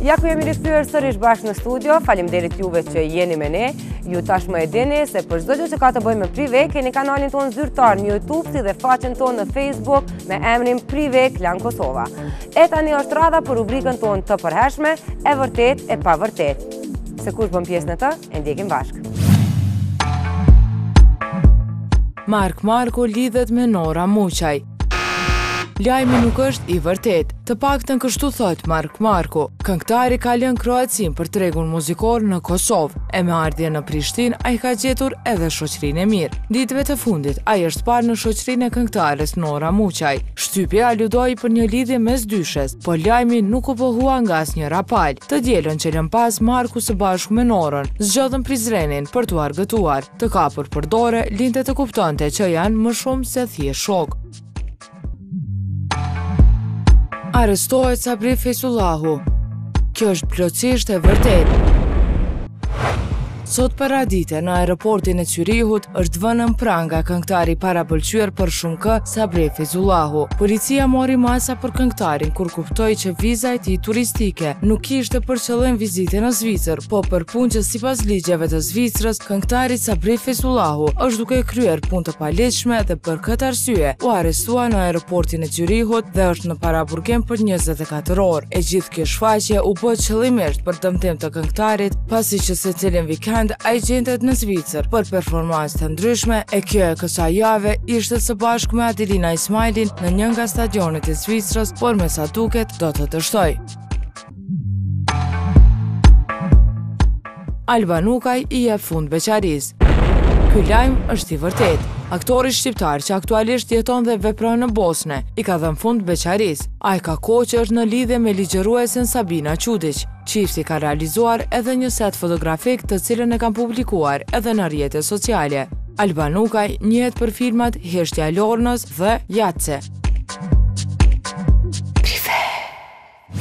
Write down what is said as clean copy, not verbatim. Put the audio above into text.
Ja ku jemi rikthyer sërish bashkë në studio, faleminderit juve që jeni me ne. Ju tashmë e dini se për çdo gjë që ka të bëjë me Prive, keni kanalin tonë zyrtar në YouTube si dhe faqen tonë në Facebook me emrin Prive Klan Kosova. E tani është radha për rubrikën tonë të përhershme, e vërtetë e pavërtetë. Se kush bën pjesë në të, e ndjekim bashkë. Mark Marku lidhet me Nora Muçaj. Lajmi nuk është i vërtetë. Të paktën kështu thotë Mark Marku. Këngëtari ka lënë Kroacinë për tregun muzikor në Kosovë, e me ardhjen në Prishtinë ai ka gjetur edhe shoqërinë e mirë. Ditëve të fundit, ai është parë në shoqërinë e këngëtares Nora Muçaj. Shtypi aludoi për një lidhje mes dyshes, por lajmi nuk u pohua nga asnjëra palë. Të dielën që lëmë pas, Marku së bashku me Norën, zgjodhën Prizrenin për t'u argëtuar. Të kapur për dore, linte të kuptonte që janë më shumë se thjesht shokë. Arrestohet Sabri Fejzullahu. Kjo është plotësisht e vërtetë. Sot paradite në aeroportin e Cyrihut është vënë në pranga këngëtari i parapëlqyer për shumëkë Sabri Fejzullahu. Policia mori masa për këngëtarin kur kuptoi që viza e tij turistike nuk ishte për qëllim vizite në Zvicër, po për punë që sipas ligjeve të Zvicrës, këngëtari Sabri Fejzullahu është duke kryer punë të paligjshme dhe për këtë arsye u arrestua në aeroportin e Cyrihut dhe është në paraburgim për 24 orë. E gjithë kjo shfaqje u bë qëllimisht për dëmtim të këngëtarit, pasi që secilin vikend ai gjendet në Zvicër për performancë të ndryshme, e kjo e kësaj jave ishte së bashku me Adelina Ismailin në një nga stadionet e Zvicrës, por me sa duket do të dështojë. Alban Ukaj i jep fund beqarisë. Ky lajm është i vërtetë. Aktori shqiptar që aktualisht jeton dhe vepron në Bosne, i ka dhënë fund beqarisë. Ai ka kohë që është në lidhje me ligjëruesen Sabina Çudiq. Çifti ka realizuar edhe një set fotografik të cilën e kanë publikuar edhe në rrjete sociale. Alban Ukaj njihet për filmat Heshtja e Lornës dhe Jace.